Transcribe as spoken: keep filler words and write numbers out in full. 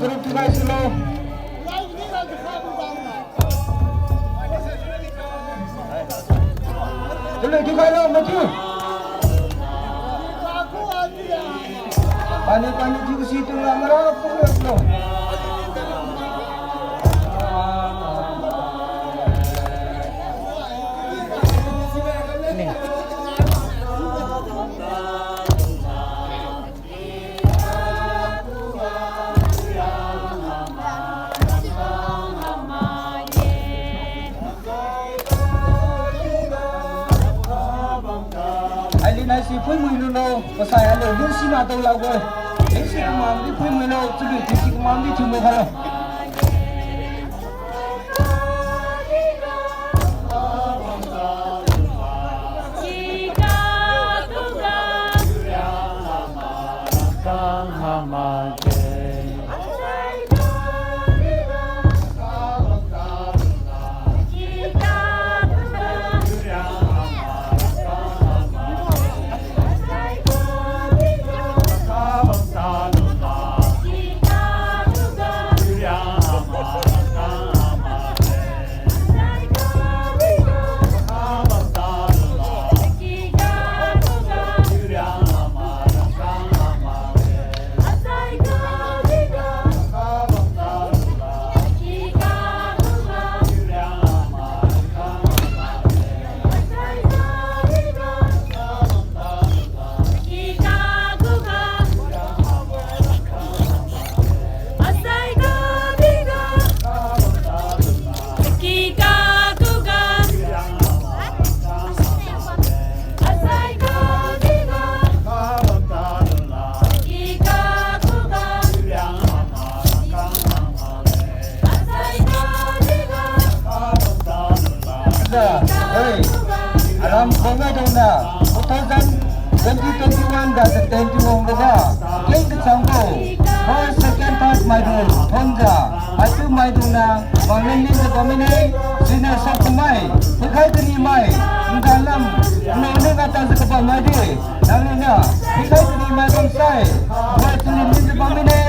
Group thiukhai sulo. Chalui thiukhai lo, mathiu. Pani, pani thiu si tu la mara pura lo. Aili naisi phuimui lulo, pasai aliu lungsi ma tao lakbo-e. Lungsi kamam di phuimui lo, chalui thiusi kamam di thiumui khailo. Hey, aram kongga dongna, two thousand twenty twenty-one ga sa ten tiwang gaja, keng kachangbo, first, second, third maidung thonjiu, haitu maidungna, wanglen linjiu bammine, siniu sap kamai, pikhai kani mai, nda lam, nlo ning ata jiu kabam maidi, nangliuniu, pikhai kani mai bamsai, wai chili linjiu bammine,